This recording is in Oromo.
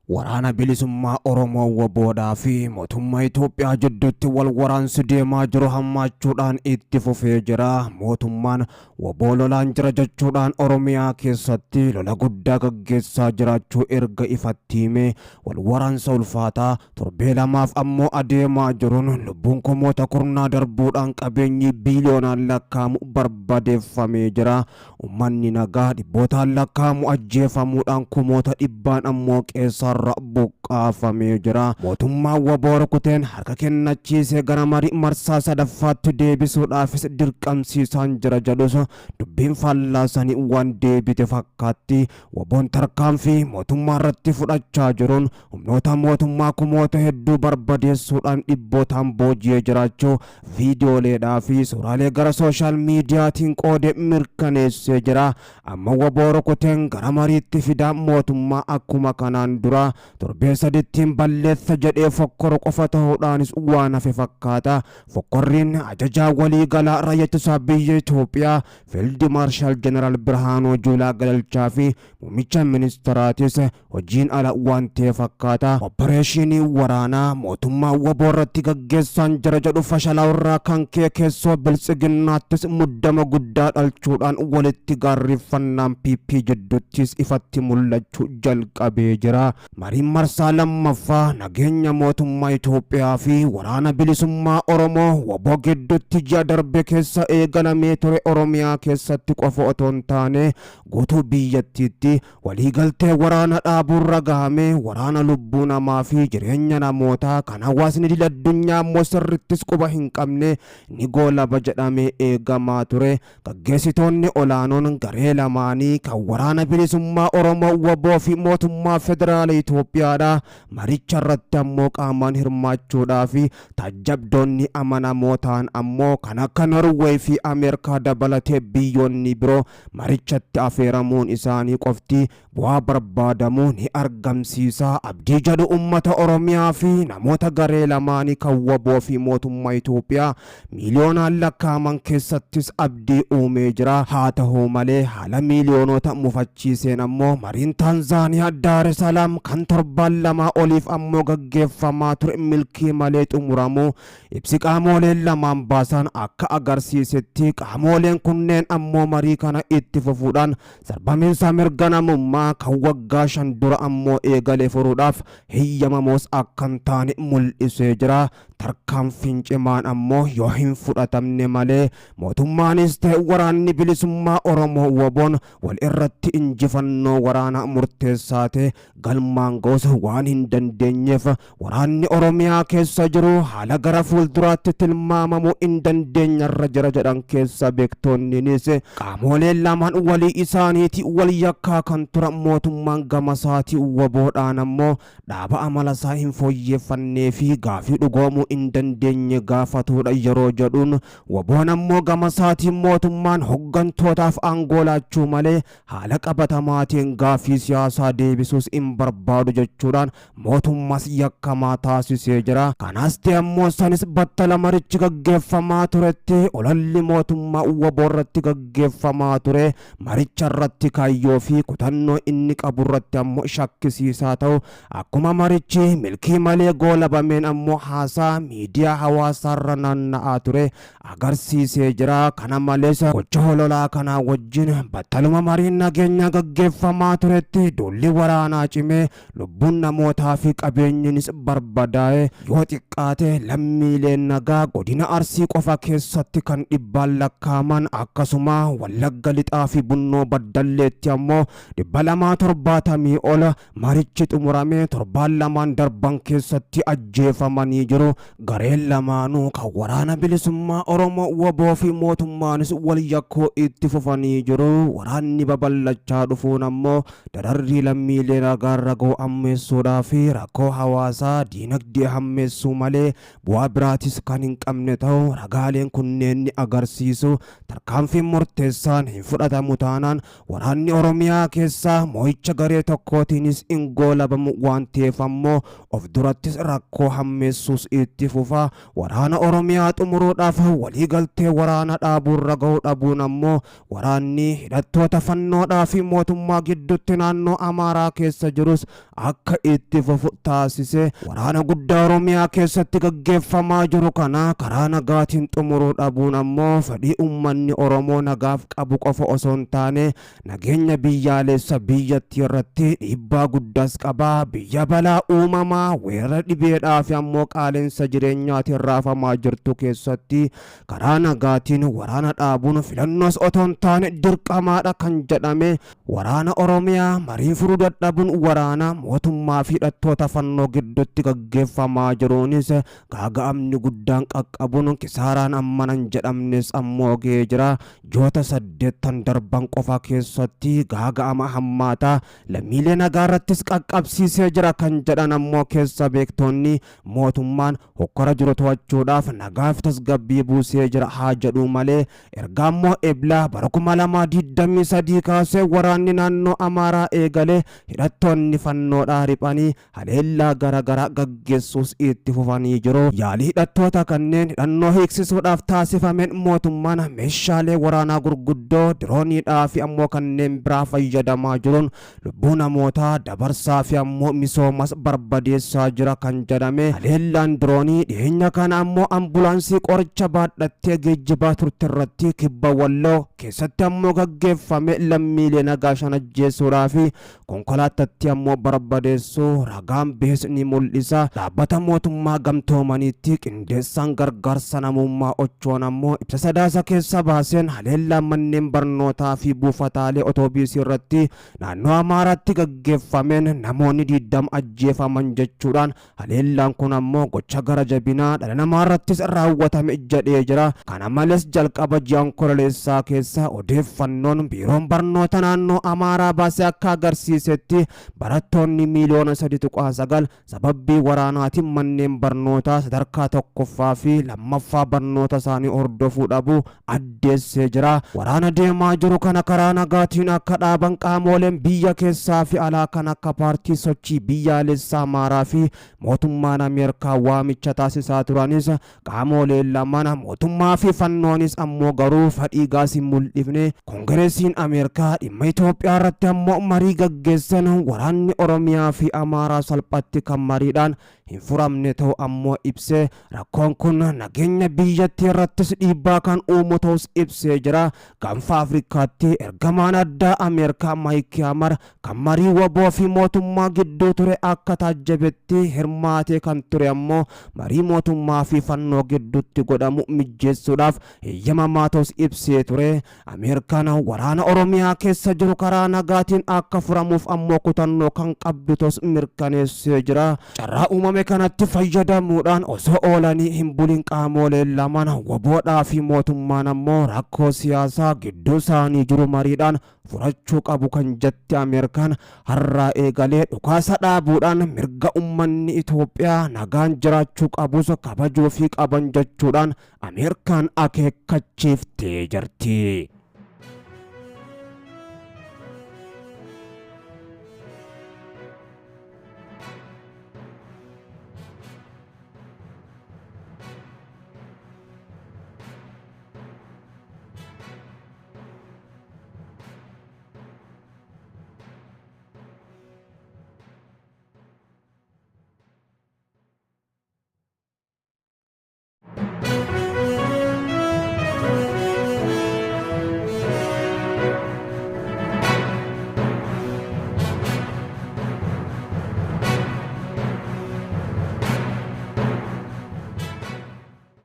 Waraana Bilisummaa Oromoo WBOdhaa fi mootummaa Itoophiyaa jidduutti wal waraansi deemaa jiru hammaachuudhaan itti fufee jira. Mootummaan wbo lolaan jira jechuudhaan Oromiyaa keessatti lola guddaa gaggeessaa jiraachuu erga ifatti himee wal waraansa ulfaataa torbee lamaaf ammoo adeemaa jiruun lubbuun kumoota kurnaa darbuudhaan qabeenyi biiliyoonaan lakkaa'amu barbadeeffamee jira. Ummanni nagaa dhibbootaan lakkaa'amu ajjeefamuudhaan kumoota dhibbaan ammoo qe'eesaarra buqqaafamee jira. Mootummaan wbo rukuteen harka kennachiisee gara marii marsaa sadaffaatti deebisuudhaafis dirqamsiisaan jira jedhus dubbiin faallaa sanii waan deebite fakkaatti. WBOn tarkaanfii mootummaa irratti fudhachaa jiruun humnoota mootummaa kumoota hedduu barbadeessuudhaan dhibbootaan booji'ee jiraachuu viidiyooleedhaa fi suuraalee gara sooshaal miidiyaatiin qoode mirkaneessee jira. Amma wbo rukuteen gara mariitti fidaa mootummaa akkuma kanaan dura torbee sadittiin balleessa jedhee fokkoru qofa ta'uudhaanis waan hafe fakkaata. Fokkorriin ajajaa waliigalaa raayyaa ittisaa biyya Itoophiyaa Fiildi Maarshaal Jeneraal Birhaanuu Juulaa Galalchaa fi Muummicha ministaraatis hojiin ala waan ta'e fakkaata. Oppareeshiinii waraanaa mootummaan wbo irratti gaggeessaan jira jedhu fashalaa'urraa kan ka'e keessoo Biltsiginnaattis muddama guddaa dhalchuudhaan walitti gaarreeffannaan PP jidduttis ifatti mul'achuu jalqabee jira. Mariin marsaa lammaffaa nageenya mootummaa Itoophiyaa fi Waraana Bilisummaa Oromoo, wbo, gidduutti ji'a darbe keessa eegalamee ture Oromiyaa keessatti qofa otoo hin taane guutuu biyyattiitti waliigaltee waraana dhaabuurra gahamee waraana lubbuu namaa fi jireenya namootaa kan hawaasni idil addunyaa immoo sirrittis quba hin qabne ni goolaba jedhamee eegamaa ture. Gaggeessitoonni olaanoon garee lamaanii kan Waraana Bilisummaa Oromoo, wbo, fi mootummaa Federaala Itoophiyaadha. Maricha irratti ammoo qaamaan hirmaachuudhaaf taajjabdoonni amanamoo ta'an ammoo kan akka Norweey fi Ameerikaa dabalatee biyyoonni biroo marichatti afeeramuun isaanii qofti bu'aa barbaadamu ni argamsiisa abdii jedhu ummata Oromiyaa fi namoota garee lamaanii kan wbo fi mootummaa Itoophiyaa miiliyoonaan lakkaa'aman keessattis abdii uumee jira. Haa tahu malee haala miiliyoonota mufachiiseen ammoo mariin Taanzaaniyaa Daar Salaam kan torbaan lamaa oliif ammoo gaggeeffamaa ture milkii malee xumuramuu Ibsi qaamooleen lamaan baasan akka agarsiisetti qaamooleen kunneen ammoo marii kana itti fufuudhaan sarbamiinsa mirga namummaa kan waggaa 5 dura ammoo eegale furuudhaaf heyyamamoos akka hin taane mul'isee jira. Tarkaanfiin cimaan ammoo yoo hin fudhatamne malee mootummaanis ta'e Waraanni Bilisummaa Oromoo WBOn wal irratti injifannoo waraanaa murteessaa ta'e galmaan ga'uus waan hin dandeenyeef waraanni Oromiyaa keessa jiru haala gara fuulduraatti tilmaamamuu hin dandeenyarra jira jedhan keessa beektoonninis. Qaamooleen lamaan walii isaaniitii wal yakkaa kan turan mootummaan gamasaatii WBOdhaan ammoo dhaaba amalasaa hin fooyyeeffannee fi gaafii dhugoomuu hin dandeenye gaafatuudha yeroo jedhuun WBOn ammoo gamasaatiin mootummaan hoggantootaaf aangoo laachuu malee haala qabatamaatiin gaaffii siyaasaa deebisuus hin barbaadu jechuudhaan mootummas yakkamaa taasisee jira. Kanas ta'e ammoo sanis battala marichi gaggeeffamaa turetti ololli mootummaa wbo irratti gaggeeffamaa ture maricha irratti kaayyoo fi kutannoo inni qabu irratti ammoo shakkisiisaa ta'u akkuma marichi milkii malee goolabameen ammoo haasaa miidiyaa hawaasaarra naanna'aa ture agarsiisee jira. Kana malees gocha hololaa kanaa wajjin battaluma mariin nageenyaa gaggeeffamaa turetti duulli waraanaa cimee lubbuun namootaa fi qabeenyinis barbadaa'e yoo xiqqaate lammiileen nagaa godina Arsii qofa keessatti kan dhibbaan lakkaa'aman akkasuma Wallagga Lixaa fi Bunnoo Baddalleetti ammoo 270 ol marichi xumuramee torbaan lamaan darban keessatti ajjeefamanii jiru. Gareen lamaanuu kan Waraana Bilisummaa Oromoo, wbo, fi mootummaanis wal yakkuu itti fufanii jiru. Waraanni babal'achaa dhufuun ammoo dararrii lammiilee nagaarra gahu ammeessuudhaa fi rakkoo hawaasaa diinagdee hammeessuu malee bu'aa biraatis kan hin qabne ta'uu ragaaleen kunneen ni agarsiisu. Tarkaanfiin murteessaan hin fudhatamu taanaan Waraanni Oromiyaa keessaa moo'icha garee tokkootiinis hin goolabamu waan ta'eef ammoo of durattis rakkoo hammeessuus itti. itti fufa. Waraana Oromiyaa xumuruudhaaf waliigaltee waraana dhaabuurra ga'uu dhabuun ammoo waraanni hidhattoota Fannoodhaa fi mootummaa gidduutti naannoo Amaaraa keessa jirus akka itti fufu taasise. Waraana guddaa Oromiyaa keessatti gaggeeffamaa jiru kana karaa nagaatiin xumuruu dhabuun ammoo fedhii uummanni Oromoo nagaaf qabu qofa osoo hin taane nageenya biyyaalessa biyyattii irratti dhiibbaa guddaas qaba. Biyya balaa uumamaa, weerara dhibeedhaa fi ammoo qaala'insa jireenyaatiin raafamaa jirtu keessatti karaa nagaatiin waraana dhaabuun filannoos otoo hin taane dirqamaadha kan jedhame. Waraana Oromiyaa mariin furuu dadhabuun waraana mootummaa fi hidhattoota Fannoo gidduutti gaggeeffamaa jiruunis gaaga'amni guddaan qaqqabuun kisaaraan ammana hin jedhamnes ammoo ga'ee jira. Ji'oota 8 darban qofa keessatti gaaga'ama hammaataa lammiilee nagaa irrattis qaqqabsiisee jira kan jedhan ammoo keessa beektonni, mootummaan hokkora jiru to'achuudhaaf nagaa fi tasgabbii buusee jira haa jedhuu malee, erga ammoo Ebla bara 2023 kaasee waraanni naannoo Amaaraa eegale hidhattoonni Fannoodhaa riphanii haleellaa gara garaa gaggeessuus itti fufanii jiru. Yaalii hidhattoota kanneen hidhannoo hiiksisuudhaaf taasifameen mootummaan meeshaalee waraanaa gurguddoo, dirooniidhaa fi ammoo kanneen biraa fayyadamaa jiruun lubbuu namootaa dabarsaa fi ammoo misoomas barbadeessaa jira kan jedhame. Haleellaan diroonii dhiyeenya kana ammoo ambulaansii qoricha baadhattee geejjibaa turte irratti Kibba Walloo keessatti ammoo gaggeeffame lammiilee nagaa 5 ajjeesuudhaa fi konkolaattattii ammoo barbadeessuu ragaan bahes ni mul'isa. Dhaabbata Mootummaa Gamtoomaniitti qindeessaan gargaarsa namummaa Ochoon ammoo ibsa Sadaasa keessa baaseen haleellaan manneen barnootaa fi buufataalee otoobiisii irratti naannoo Amaaraatti gaggeeffameen namoonni 20 ajjeefaman jechuudhaan haleellaan kun ammoo gocha gara jabinaa dhala namaarrattis raawwatame jedhee jira. Kana malees jalqaba ji'a Onkololeessaa keessa odeeffannoon biiroon barnoota naannoo Amaaraa baase akka agarsiisetti barattoonni miiliyoona 3.9 sababbii waraanaatiin manneen barnootaa sadarkaa tokkoffaa fi lammaffaa barnoota isaanii hordofuu dhabuu addeessee jira. Waraana deemaa jiru kana karaa nagaatiin akka dhaaban qaamooleen biyya keessaa fi alaa kan akka paartii sochii biyyaalessaa Amaaraa fi mootummaan Ameerikaa waamicha taasisaa turanis, qaamooleen lamaan mootummaa fi Fannoonis ammoo garuu fadhii gaas hin mul'ifne. Kongireesiin Ameerikaa dhimma Itoophiyaa irratti ammoo marii gaggeessen waraanni Oromiyaa fi Amaaraa salphatti kan mariidhaan hin furamne ta'uu ammoo ibse. Rakkoon kun nageenya biyyattii irrattis dhiibbaa kan uumu ta'us ibsee jira. Gaanfa Afrikaatti ergamaan addaa Ameerikaa Maayik Haamar kan marii wbo fi mootummaa gidduu ture akka taajjabetti hirmaatee kan ture ammoo marii mootummaa fi Fannoo gidduutti godhamu mijjeessuudhaaf heeyyamamaa ta'us ibsee ture. Ameerikaan waraana Oromiyaa keessa jiru karaa nagaatiin akka furamuuf ammoo kutannoo kan qabdu ta'us mirkaneessee jira. Carraa uumame kanatti fayyadamuudhaan osoo oolanii hin bulin qaamooleen lamaan wbo fi mootummaan ammoo rakkoo siyaasaa gidduu isaanii jiru mariidhaan furachuu qabu kan jette Ameerikaan, har'aa eegalee dhukaasa dhaabuudhaan mirga ummanni Itoophiyaa nagaan jiraachuu qabus kabajuufii qaban jechuudhaan Ameerikaan akeekkachiiftee jirti.